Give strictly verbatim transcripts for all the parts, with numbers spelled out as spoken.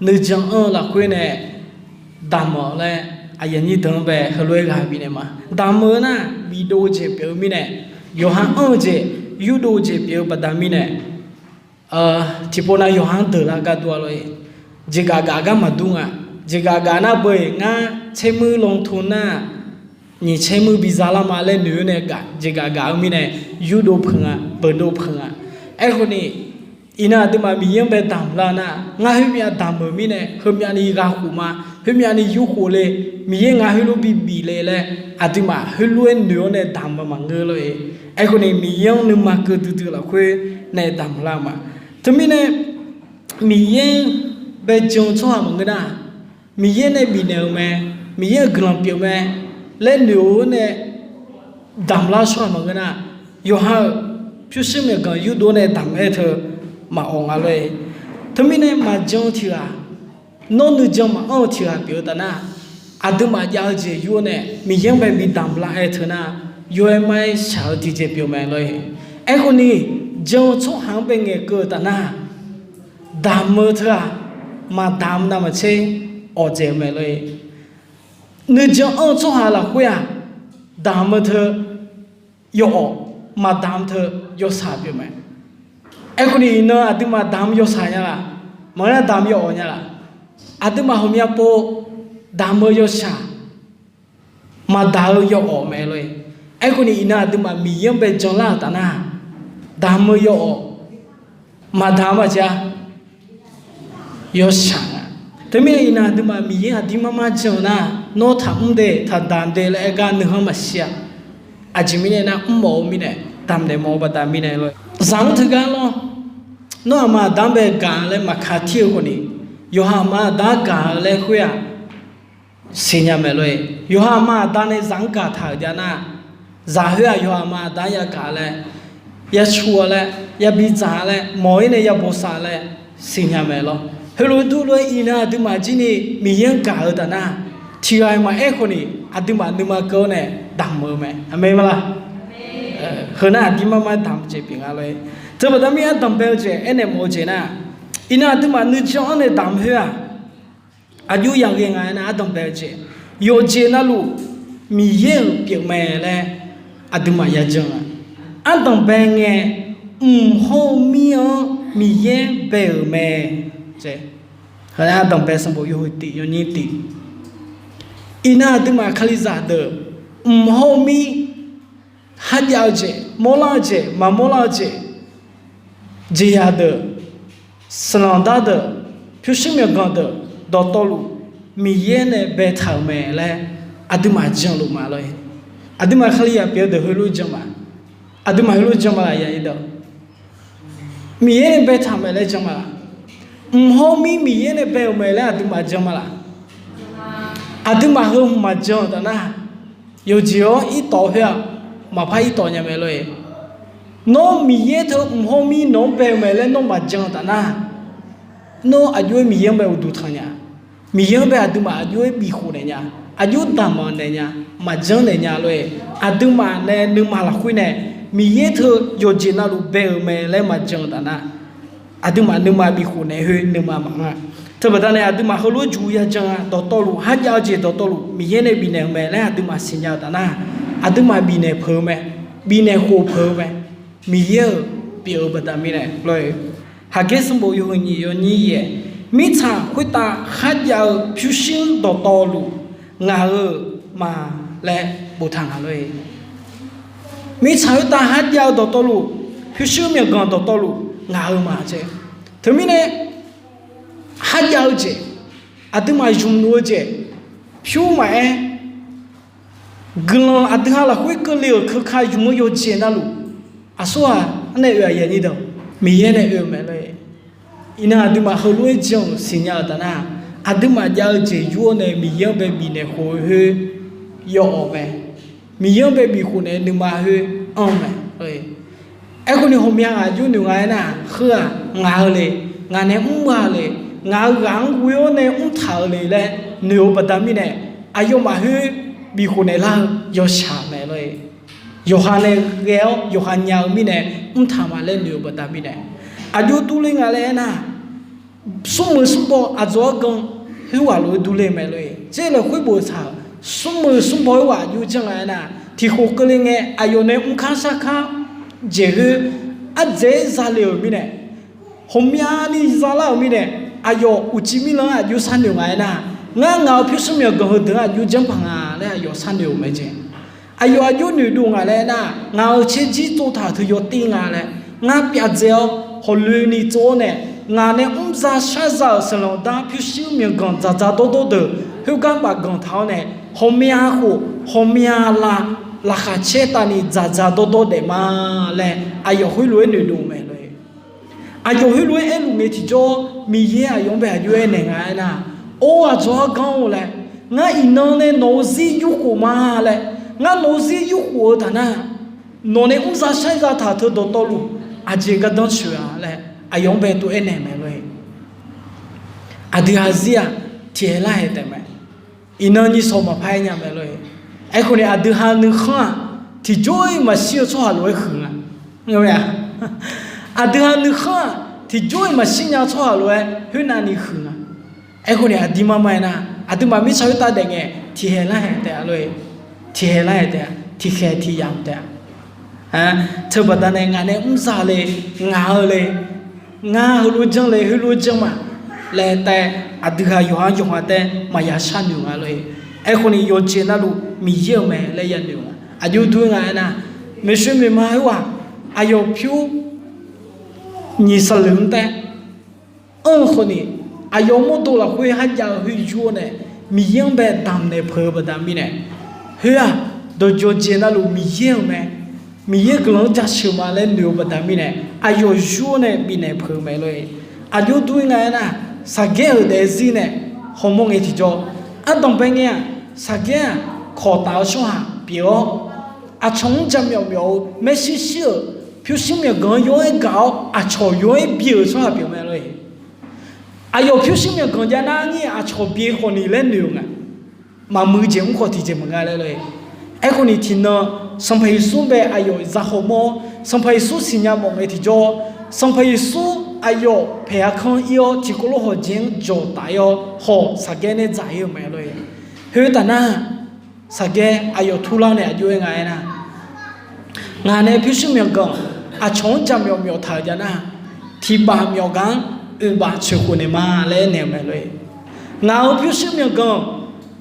nuijan anr-eu lafkhoer nae damq-awq laer aqyuif aqnyir deuq-anr bae heulof-aer ghaq bifnaeq ma. Damq-eu nar, bidov-eu jeq pyeuf-eu mirnae, yawqha anr-eu jeq, yurdov-eu jeq pyeuf-eu baqda mirnae, tiqpov nav yawqha-anr deuq lar gar dur-a lor-e. Jeqgaf gaf gar maqdur nga. Jeqgaf gaf nar beu-iq ngar tser muir lan to nar, nyiq tser muir biza lar ma laer noeq-awr nae gaf, jeqgaf gaf-eu mirnae, yurdov peuq nga, beuqdov peuq nga. Aerkhawf ni, iqnan aqduimaf Miqyaer-anr bae damq lar nar, ngar khoermyav damq-euq mirnae heumyav ni ghaq khof ma, khoermyav ni yur khof le, Miqyaer ngaq heulof bi bif le laer, aqduimaf heulof-aer noeq-awr nae damq-eu maqngeur lor-e. Aerkhawf ni Miqyaer-anr nuima keuv duidui lafkhoer nae damq lar-eu ma. Teumirnae, Miqyaer-anr bae jan-eu tsawrhaq maqngeur nar, Miqyaer nae bifnaeq-eu mae, Miqyaer-euq guiqlanq pyeuf mae laer noeq-awr nae damq lar-eu tsawrhaq maqngeur nar, yawqha-euq pyurshuir myawqganq yurdov nae damq-aer teu maqawq nga lor-e. Teumirnae maqjan-eu tiqghaq, nawr nuijan maqanr-eu tiqghaq pyeuf-eu taf nar, aqduimaf jav-eu jeq yur-awr nae Miqyaer-anr bae bi damq lar-aer teu nar, yawr-aer mar-aer shaq-eu tiqjeq pyeuf mae lor-e. Aerkhawf ni, jan-eu tsawrhaq-anr bae ngaeqkeuv-eu taf nar, damq-eu teu-aq, maqdamq navmaqtser awqdzaeq-eu mae lor-e. Nuijan anr-eu tsawrhaq lafkhoer-aq, damq-eu teu yawawf, maqdamq teu yawshaq pyeuf mae. Aerkhawf ni iqnan aqduimaf damq yawshaq nya laf? Maqngeur nar damq yawawf nya laf? Aqduimaf ghawqmya pov damq-eu yawshaq, maqdamq-eu yawawf mae lor-e. Aerkhawf ni iqnan aqduimaf Miqyaer-anr bae janlar-euq taf nar, damq-eu yawawf, maqdamq-eu maqjav yawshaq nga. Teumirnae iqnan aqduimaf Miqyaer aqdir marmar jan-eu nar, nawr taqmr de, taqdamq de laer aer gar nuikhanr maqshir-a. Aqjeq mirnae nar, mrmawf-eu mirnae, damqnaeq mawf-eu baqda mirnae lor. Zaq-anr teugar lawr, nawr aqma aqda-anr bae gaq-eu laer maqka tir-eu khawf ni, yawqha aqma aqda-anr gaq-eu laer khoer-aq, siqnya mae lor-e. Yawqha aqma aqda nae zaq-anr gaqtaq-euq jav nar, zaq khoer-aq yawqha aqma aqda-anr yagaq laer, yacu-a laer, yabi dzaq-a laer, mawq-ir nae yabosav laer siqnya mae lawr. Heulof-aer durlof-aer iqnan aqduimaf jir ni Miqyaer-anr gaq-eu taf nar, tiqghaq-iq maqaer khawf ni aqduimaf nuima keuv-awr nae damq-eu mae. Aqmeq ma laq? Heu nar aqdir marmar damq jeq pyeuf nga lor-e. Teubaqda mirnae ardanq bae-eu jeq aernaeq mawf-eu jeq nar, iqnan aqduimaf nuijan-anr nae damq khoer-aq, aqjox yaghae nga aernar ardanq bae-eu jeq, yawqjeq navluf Miqyaer-euq pyeuf mae laer aqduimaf yajan-a. Ardanq bae ngae, mq hawr-eu mir-anr Miqyaer bae-euq mae. Heu nar ardanq bae sanqbof yawhuiq tiq yawnyir tiq. Iqnan aqduimaf Kalizaq deuq, mq hawr-eu mir, kharjav-eu jeq, mawrlar-eu jeq, maqmawr lar-eu jeq, jeqzaq deuq, sanqlanq dar deuq, pyurshuir myawqganq deuq, dawqtawvluf Miqyaer nae baetaq-euq mae laer aqduimaf janluf ma lor-e. Aqduimaf Kalizaq pyeuf-eu deuq heulof jan ma. Aqduimaf heulof jan ma laq? Miqyaer nae baetaq mae laer jan ma laq? Mq hawr mir Miqyaer nae bae-euq mae laer aqduimaf jan ma laq? Aqduimaf heu mqmaq jan-eu taf nar, yawqjeq-awr irtawv khoer-aq, maqpar irtawv nya mae lor-e. Nawr Miqyaer teu mq hawr mir nawq-anr bae-eu mae laer nawr maqjan-eu taf nar, nawr aqjox-aer Miqyaer-anr bae uqduq tanq nya? Miqyaer-anr bae aqduimaf aqjox-aer bifkhof naeq nya? Aqjox daqmaq naeq nya? Maqjanr naeq nya lor-e. Aqduimaf nae nuima lafkhoer nae Miqyaer teu yawqjeq navluf bae-euq mae laer maqjan-eu taf nar, aqduimaf nuima bifkhof naeq khoer nuima maqanr-a. Teubaqda nae aqduimaf heulof juq yajan-a. Dawqtawvluf kharjav-eu jeq dawqtawvluf Miqyaer nae bifnaeq-eu mae laer aqduimaf siqnya-eu taf nar, aqduimaf bifnaeq peuq-eu mae, bifnaeq khof peuq-eu mae. Miqyaer-euq pyeuf-eu baqda mirnae lor-e. Haqgaer sanqbof yawhuiq nyiq yawnyir yaef, mirtsaq khoertav kharjav-eu pyurshuir dawqtawvluf ngaq-euq ma laer boftaq nga lor-e. Mirtsaq khoertav kharjav-eu dawqtawvluf, pyurshuir myawqganq dawqtawvluf ngaq-euq ma jeq. Teumirnae kharjav-eu jeq, aqduimaf zmqluf-eu jeq, pyur maqaer, guiqlanq aqdui ha lafkhoer keuvle-euq keuka zmq-eu yawqjeq navluf, aqsurghaq-anr nae oe-aq, Miqyaer nae oe-eu mae lor-e. Iqnan aqduimaf heulof-aer jan-euq siqnya-euq taf nar, aqduimaf jav-eu jeq yur-awr nae Miqyaer-anr bae bifnaeq khof-eu khoer yawawq mae. Miqyaer-anr bae bifkhof naeq-eu nuima khoer anr mae. Aerkhawf ni ghawqmya ghaq yur noeq nga aernar, heu-aq ngaq-eu le, ngaq nae mr-eu le, ngaq-euq ghaq-anr ghoe-awr nae mrtaq-eu le laer noeq-eu baqda mirnae, aqyawfmaf khoer bifkhof naeq lar-eu yawshaq mae lor-e. Yawqha nae ghae-awr yawqha nya-eu mirnae mrtaq ma laer noeq-eu baqda mirnae, aqjox durler nga laer aernar, smrmuiq smrbaw aqdzawq-anr gan khoerghaq lof-aer durler-eu mae lor-e. Tserlaf khoerbof tsaq-euq smrmuiq smrbaw khoerghaq aqjox janr nga aernar, tiqkhof keuvle ngae aqyawf nae mrkar sarkar jeq khoer ardzaeq-aer zale-euq mirnae, ghawqmyani zalar-euq mirnae, aqyawf uqcif mirlanr-anr aqjox sharnoeq nga aernar, ngar ngaq-euq pyurshuir myawqganq heudeuq-anr aqjox janrpaq nga laer aqyawf sharnoeq-euq mae jeq. Aqyawf aqjox noeqdov nga laer aernar, ngaq-euq caerjir tsovtaq-euq teu yawtir nga laer, ngar pyav dzae-awr hawqloeni tsov-awr nae, ngaq nae mrzaq sharza-euq sanqlanq dar pyurshuir myawqganq dzaqdzaq dawrdawr deuq khoergar bafganq taq-awr nae, ghawqmya khof ghawqmya la laqkhaq caer tavni dzaqdzaq dawrdawr daef ma laer aqyawf khoerlof-aer noeqdov-eu mae lor-e. Aqyawf heulof-aer aerluf ngae tiqjawr, Miqyaer aqyawf-anr bae aqjox aernaeq nga aernar, Or, aqdzawq-anr ganr-or laer, ngar iqnan nae nawq-eu zir yurkhof ma laer, ngar nawq-eu zir yurkhof-eu taf nar, nawq nae mrzaq sharza taq-euq teu dawqtawvluf aqjeq gardanr coeq-a laer aqyawf-anr bae tov aernaeq mae lor-e. Aqdui ha zir-aq, tiqhaeq larhaeq taef mae. Iqnan nyiq sawq maqpar aer nya mae lor-e. Aerkhawf ni aqdui ha nuikhanr-aq, tiqjawr-iq maqshir-eu tsawrhaq lof-aer huiq nga. Aqdui ha nuikhanr-aq, tiqjawr-iq maqshir nya-eu tsawrhaq lof-aer khoernavni huiq nga. Aerkhawf ni aqdir mar mar aernar, aqduimaf mirtsaq khoertav daef ngae, tiqhaeq larhaeq taef-a lor-e. Tiqhaeq larhaeq taef-a, tiqkhaeq tiqyamq taef-a. Teu baqdanae ngaq nae mrzaq le, ngaq-eu le, ngar heulof janr le, heulof janr ma laer taef, aqdui ha yawqha yawqha taef maqya sharnoeq nga lor-e. Aerkhawf ni yawqjeq navluf Miqyaer-euq mae laer yanoeq nga. Aqjox dur nga aernar, maeqshoe maeqma khoerghaq aqyawf pyur nyiq saqleuq-anr taef anr-eu khawf ni, aqyawf mawrdo lafkhoer kharjav-eu khoer yur-awr nae, Miqyaer-anr bae damqnaeq peuq-eu baqda mirnae, khoer-aq, dawqjawq jeq navluf Miqyaer-euq mae, Miqyaer guiqlanq-anr jaceuq ma laer noeq-eu baqda mirnae, aqyawf yur-awr nae bifnaeq peuq-eu mae lor-e. Aqjox dur nga aernar, Saqgaer-euq daefzir nae hawmawr ngae tiqjawr, ardanqbae ngae-aq, Saqgaer-aq, kawq taf-eu tsawrhaq pyeuf-awr, aqcawq-anr jaqmyawf myawf-eu maershuir shir-euq pyurshuir myawqganq-anr yawr-aer gaq-awr aqcawq yawr-aer bi-euq tsawrhaq pyeuf mae lor-e. Aqyawf pyurshuir myawqganq jav nar ngir aqcawq bi khawf ni laer noeq-eu nga. Maqmuiq jeq mr khawf tiqjeq maqnga laer lor-e. Aerkhawf ni tiqnan Sanqpaq Yeqsur bae aqyawf za hawmawr-awr, Sanqpaq Yeqsur siqnya mawf ngae tiqjawr, Sanqpaq Yeqsur aqyawf paeq-a kanr ir-awr tiqkawv lof hawq jeq-anr jawq taf ir-awr hawq Saqgaer nae dzaq ir-eu mae lor-e. Khoertaf nar, Saqgaer aqyawf turlar nae aqjox-aer nga aernar, ngaq nae pyurshuir myawqganq aqcawq-anr jaqmyawf myawf taq-euq jav nar, tiqbaf myawf gaq-anr oeqbaf tsoeqkhof naeq ma laer aernaeq-eu mae lor-e. Ngaq-euq pyurshuir myawqganq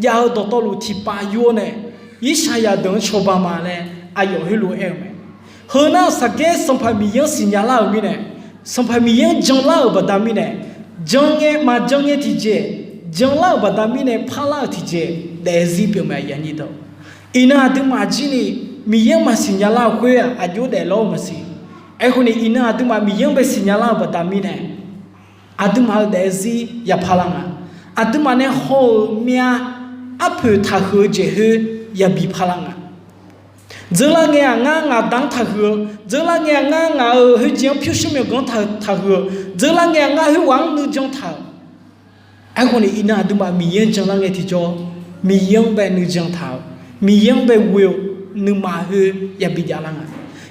jav-eu dawqtawvluf tiqpav yur-awr nae, Irsaqyaq deuq-anr cawba ma laer aqyawf heulof-aer aer-eu mae. Heu nar Saqgaer Sanqpaq Miqyaer-anr siqnya lar-euq mirnae, Sanqpaq Miqyaer-anr janlar-euq baqda mirnae, jan ngae maqjan ngae tiqjeq, janlar-euq baqda mirnae parlar-euq tiqjeq daefzir pyeuf mae. Iqnan aqduimaf jir ni Miqyaer-anr maqsiq nya lar-euq khoer-aq, aqjox daeflar-eu maqsiq. Aerkhawf ni iqnan aqduimaf Miqyaer-anr bae siqnya lar-euq baqda mirnae, aqduimaf-euq daefzir yapar lar nga. Aqduimaf nae haw-euq myav arpoeq taqhuiq-eu jeq khoer yabi par lar nga. Dzeurlar ngae-aq ngar ngaqda-anr taqhuiq-eu, dzeurlar ngae-aq ngar ngaq-euq khoerjeq-anr pyurshuir myawqganq-anr taqhuiq-eu, dzeurlar ngae-aq ngar khoerghaq-anr nuijan taq-euq. Aerkhawf ni iqnan aqduimaf Miqyaer-anr janlar ngae tiqjawr, Miqyaer-anr bae nuijan taq-euq, Miqyaer-anr bae ghoe-eu nuima khoer yabi javlar nga.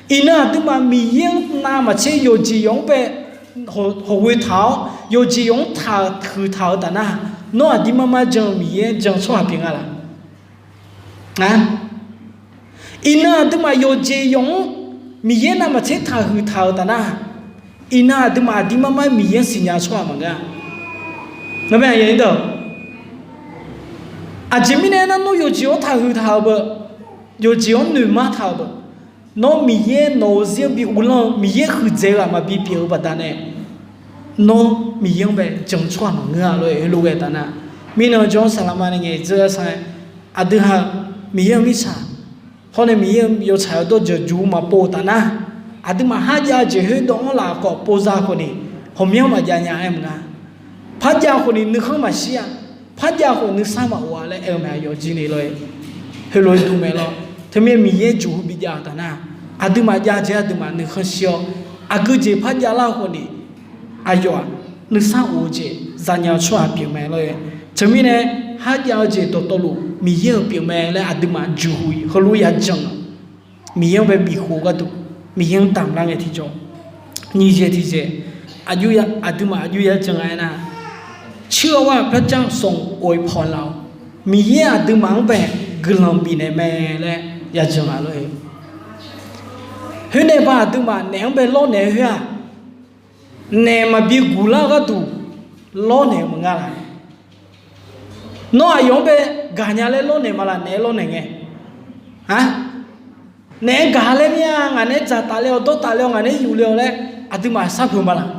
Iqnan aqduimaf Miqyaer-anr navmaqtser yawqjeq yawq-anr bae hawqghoe taq-awr yawqjeq yawq-anr taqhuiq taq-eu taf nar, nawr aqdir mar mar jan-eu Miqyaer-anr jan-eu tsawrhaq pyeuf nga laq? Iqnan aqduimaf yawqjeq yawq-anr Miqyaer navmaqtser taqhuiq taq-euq taf nar, iqnan aqduimaf aqdir mar mar Miqyaer-anr siqnya-eu tsawrhaq maqngeur-a. Aqjeq mirnae aernar, nawr yawqjeq-anr taqhuiq taq-euq beu, yawqjeq-anr noeqmar taq-euq beu, nawr Miqyaer nawq-euq zir-anr bi uvlanr-eu Miqyaer huiqdzaeq-eu ghaq maqbi pyeuf-eu baqdanae, nawr Miqyaer-anr bae jan-eu tsawrhaq maqngeur-a lor-e. Heulof ghae taf nar, mirnan jawr-anr saqlaqma ni ngaeq dzeur-a sar-aer, aqdui ha-eu Miqyaer-euq mirtsaq, hawr nae Miqyaer-euq yawtsaq yawdawr jeq juq maqpov-eu taf nar, aqduimaf kharjav-eu jeq khoerdawq-anr laf khawf pov za khawf ni, ghawqmyanr maqjav nya-aer maqnga. Parjav khawf ni nuikhanr maqshir-a, parjav khawf nuisar maqof-a laer aer-eu mae, aqyawf jir ni lor-e. Heulof-aer dur mae lor. Teumirnae Miqyaer juq hu bijav-eu taf nar, aqduimaf jav jeq aqduimaf nuikhanr shir-awr, aqgeu jeq parjav lar-eu khawf ni, aqyawf-aq nuisar of-eu jeq zanya-eu tsawrhaq pyeuf mae lor-e. Teumirnae kharjav-eu jeq dawqtawvluf Miqyaer-euq pyeuf mae laer aqduimaf juq hu-iq heulof-aer ya jan-eu, Miqyaer-anr bae bifkhof gharduq, Miqyaer-anr damq lar ngae tiqjawr. Nyiq jeq tiqjeq, aqduimaf aqjox ya jan nga aernar, ชื่อว่าพระเจ้าทรงอวยพรเรา Miqyaer aqduimaf-anr bae guiqlanq bifnaeq mae laer ya jan-a lor-e. Khoernae ba aqduimaf naef-anr bae lawrnaeq-eu khoer-aq, naef maqbi guqlar-eu gharduq lawrnaeq-eu maqngeur laq? Nawr aqyawf-anr bae gaqnya laer lawrnaeq ma laq, naef-aer lawrnaeq ngae? A, naef-aer gaq laer mir-a, ngaq naeq-aer dzaqtaf le-awq, dawrtaf le-awq, ngaq naeq-aer yuf le-awq laer aqduimaf sharpeuq ma laq?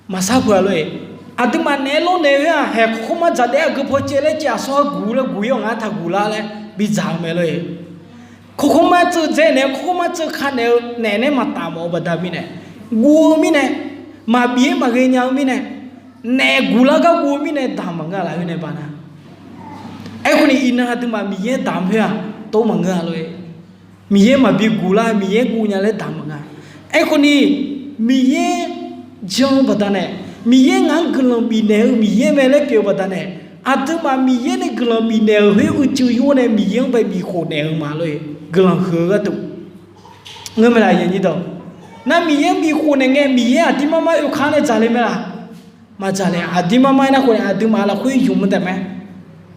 Maqsharpeuq-a lor-e. Aqduimaf naef-aer lawrnaeq khoer-aq, haeq kawrkawr mar dzaq daef-aer aqgeu paw caev laer caev aqsur-aer guq laer guq-ir-awq, ngar taqguq lar laer bidzaq-eu mae lor-e. Kawrkawr mar tseuv dzae naeq-aer, kawrkawr mar tseuv ka naeq-eu naef naeq-aer maqtaf mawf-eu baqda mirnae, guv-eu mirnae, maqbif-aer maqghae nya-eu mirnae, naef guqlar gar guv-eu mirnae damq maqngeur laf khoer nae ba nar. Aerkhawf ni iqnan aqduimaf Miqyaer damq khoer-aq, tov maqngeur-a lor-e. Miqyaer maqbi guqlar, Miqyaer guv nya laer damq maqnga. Aerkhawf ni Miqyaer jan-eu baqdanae, Miqyaer ngaq-anr guiqlanq bifnaeq-eu Miqyaer mae laer pyeuf-eu baqdanae, aqduimaf Miqyaer nae guiqlanq bifnaeq-euq khoer uicuiv yur nae Miqyaer-anr bae bifkhof naeq-eu ma lor-e. Guiqlanq huiq-eu gharduq ngeur mae laf? Nar Miqyaer-anr bifkhof naeq ngae Miqyaer aqdir mar mar oekar nae dzaq le mae laf? Maqdzaq le. Aqdir mar mar-aer nar khawf nae aqduimaf lafkhoer ymq-eu taef mae.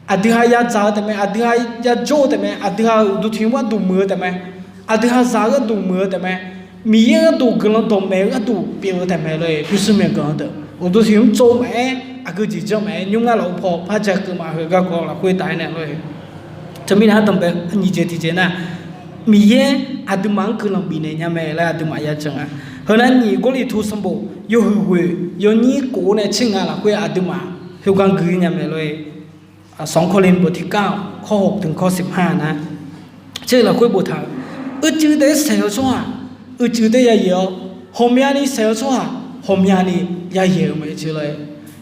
Aqdui ha yadzaq-eu taef mae, aqdui ha yajawr-eu taef mae, aqdui ha uqduq tiq hmq gharduq muiq-eu taef mae, aqdui ha zaq-eu gharduq muiq-eu taef mae, Miqyaer gharduq guiqlanq dawqmaeq-eu gharduq pyeuf-eu taef mae lor-e. Pyurshuir myawqganq deuq uqduq tiq hmq tsov maqaer, aqgeu jeq janr maqaer, nymr ngar lafov paw par ja keuv maqheuq garkawv lafkhoer taf-aer nae lor-e. Teumirnae ardanqbae nyiq jeq tiq jeq nar, Miqyaer aqduimaf-anr guiqlanq bifnaeq nya mae laer aqduimaf ya jan-a. Heu nar nyiq Gawrliqtu sanqbof yawhuiq ghoeq yawnyir kof-awr nae tser ngaq lafkhoer aqduimaf khoergar gui nya mae lor-e. Sanqpaq Kawrliqtu tiqkar-awq kawr hoq tmq kawr siq par nar, tser lafkhoer boftaq-euq, uicuiv taef-aer saeq-eu tsawrhaq uicuiv taef-aer yayaeq-awr, ghawqmyani saeq-eu tsawrhaq ghawqmyani yayaeq-eu mae tser lor-e.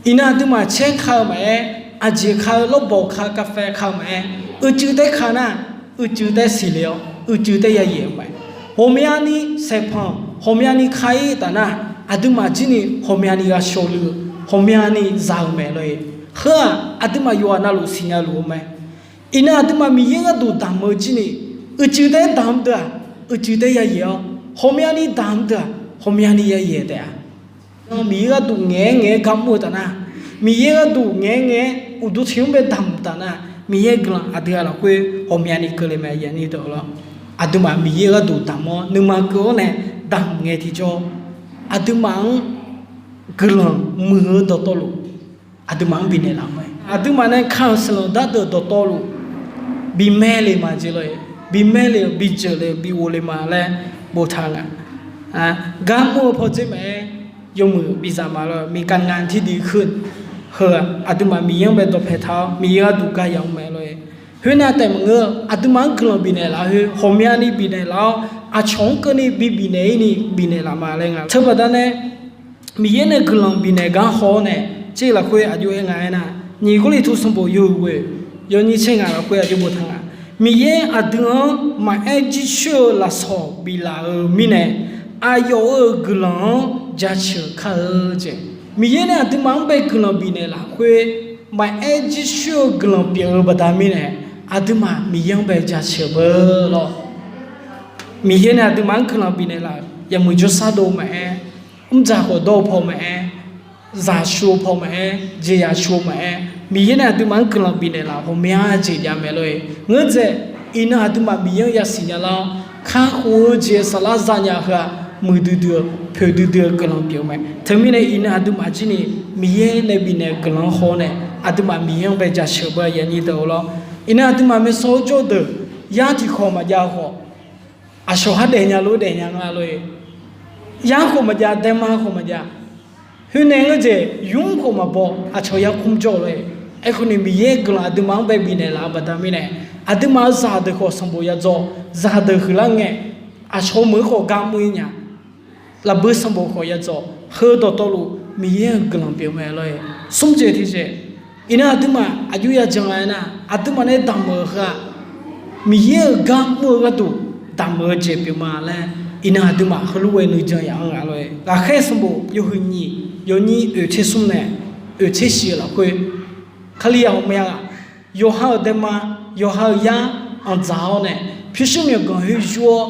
Iqnan aqduimaf caer ka-eu maqaer, aqjeq ka-eu lawrbawq ka-eu kavfae ka-eu maqaer, uicuiv taef-aer ka nar, uicuiv taef-aer siqle-awr uicuiv taef-aer yayaeq-eu mae. Ghawqmyani saeqpanq ghawqmyani ka-ir taf nar, aqduimaf jir ni ghawqmyani gha shawluiv-eu ghawqmyani za-eu mae lor-e. Heu-aq aqduimaf yawqghaq navluf siqnya luf-eu mae. Iqnan aqduimaf Miqyaer gharduq damq-eu jir ni, uicuiv taef-aer damq deuq-aq, uicuiv taef-aer yayaeq-awr, ghawqmyani damq deuq-aq, ghawqmyani yayaeq taef-a. Miqyaer gharduq ngaeq-aer ngaeq-aer gar mr-eu taf nar, Miqyaer gharduq ngaeq-aer ngaeq-aer uqduq tiq hmq bae damq taf nar, Miqyaer guiqlanq aqdui-aq lafkhoer ghawqmyani keuvle mae. Aqduimaf Miqyaer gharduq damq-awr nuima keuv-awr nae damq ngae tiqjawr, aqduimaf-anr guiqlanq muiq-eu dawqtawvluf aqduimaf-anr bifnaeq laf-eu mae. Aqduimaf nae ka-euq sanqlanq dardeuq dawqtawvluf bimae le ma jeq lor-e. Bimae le-euq bijeuq le-euq bighof le ma laer boftaq nga. Gar mr-eu pawdzer maqaer, yawmuiq bidzaq ma lor-e. Miqkaq ngaq tiqdui keuv heu-aq aqduimaf Miqyaer-anr bae dawqpae taq-awr Miqyaer gharduq gar yamr mae lor-e. Khoernav taef maqngeur, aqduimaf-anr guiqlanq bifnaeq laf-eu khoer ghawqmyani bifnaeq laf-awr, aqcawq-anr keuvni bibifnaeq-ir ni bifnaeq laf ma laer nga. Teubaqda nae Miqyaer nae guiqlanq bifnaeq gar haw-awr nae, tser lafkhoer aqjox-aer nga aernar, nyiq Gawrliqtu sanqbof yawhuiq ghoeq yawnyir tser ngaq lafkhoer aqjox boftaq nga. Miqyaer aqdui-anr maqaer jircoer-eu lafsawq biflaf-euq mirnae, aqyawf-euq guiqlanq-anr jaceuq kar-eu jeq. Miqyaer nae aqduimaf-anr bae guiqlanq bifnaeq lafkhoer maqaer jircoer-eu guiqlanq pyeuf-eu baqda mirnae, aqduimaf Miqyaer-anr bae jaceuq beu lor. Miqyaer nae aqduimaf-anr guiqlanq bifnaeq laf-euq yawmuiq jawrsar dov maqaer, mrdzaq khawf dawr-eu paw maqaer, zaqshuq-eu paw maqaer, jeqzaq shuq-eu maqaer, Miqyaer nae aqduimaf-anr guiqlanq bifnaeq laf-euq ghawqmya jeq jav mae lor-e. Ngeur dzaeq, iqnan aqduimaf Miqyaer-anr yasiq nya lar-awr, kakhof-eu jeq saflar zanya heu-aq, muiqdui dui-eu poeqdui dui-eu guiqlanq pyeuf-eu mae. Teumirnae iqnan aqduimaf jir ni Miqyaer nae bifnaeq-eu guiqlanq haw-awr nae, aqduimaf Miqyaer-anr bae jaceuq beu-a yanyir deuq-eu lor. Iqnan aqduimaf maeqsan-eu jawr-eu deuq, yar tiqkhawq maqjav khawf, aqcawq har daefnya lof daefnya nga lor-e. Yar khawf maqjav, daema khawf maqjav, khoernae ngeur jeq ymr khawf maqbaw, aqcawq yar kmr jawr-eu lor-e. Aerkhawf ni Miqyaer guiqlanq aqduimaf-anr bae bifnaeq laf-eu baqda mirnae, aqduimaf-euq zaqdeuq khawf sanqbof ya dzawr, zaqdeuq huiqlar ngae, aqcawq meuq-eu khawf gar mr-ir nya, lafbui sanqbof khawf ya dzawr, heu dawqtawvluf Miqyaer-euq guiqlanq pyeuf mae lor-e. Smr jeq tiqjeq, iqnan aqduimaf aqjox ya jan-a aernar, aqduimaf nae damq-euq heu-aq, Miqyaer-euq gar mr-eu gharduq damq-eu jeq pyeuf ma laer, iqnan aqduimaf heulof-aer nuijan yaf-anr nga lor-e. Ghaqkhaer sanqbof yawhuiq nyiq yawnyir oeq tser smr nae oeq tser shif-eu lafkhoer, Kalizaq ghawqmya ghaq, yawqha-euq daema, yawqha-euq yar anqdzaq-awr nae, pyurshuir myawqganq khoer yur-awr,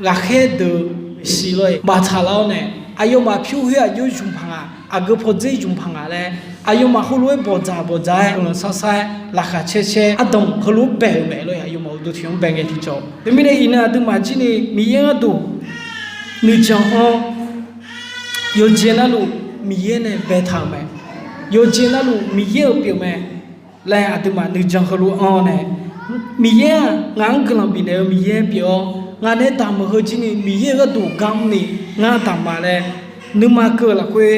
ghaqkhaer deuq-eu maeqshi lor-e, baqtsaq lar-awr nae, aqyawfmaf pyur khoer aqjox zmq paq nga, aqgeu pawdzer ymq paq ngaq laer, aqyawfmaf heulof-aer bawqdzaq bawqdzaq-aer guiqlanq sar sar-aer laqkhaq caer caer ardanq heulof-aer bae-euq mae lor-eq. Aqyawfmaf uqduq tiq-anr bae ngae tiqjawq. Teumirnae iqnan aqduimaf jir ni Miqyaer gharduq nuijan-anr yawqjeq navluf Miqyaer nae baetaq-euq mae. Yawqjeq navluf Miqyaer-euq pyeuf mae laer aqduimaf nuijan heulof-anr nae, Miqyaer-aq ngaq-anr guiqlanq bifnaeq-eu Miqyaer pyeuf-awr, ngaq nae damq-euq heu jir ni Miqyaer-euq gharduq gar mr ni ngar damq ma laer nuima keuv-eu lafkhoer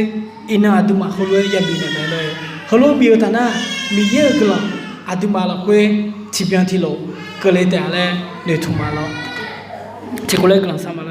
iqnan aqduimaf heulof-aer yabif naeq mae lor-eq. Heulof bif-eu taf nar, Miqyaer-euq guiqlanq aqduimaf lafkhoer tiqbyan tiqlof keuvle taef-a laer noeqtmq ma lor. Tiqkawv laer guiqlanq shar ma.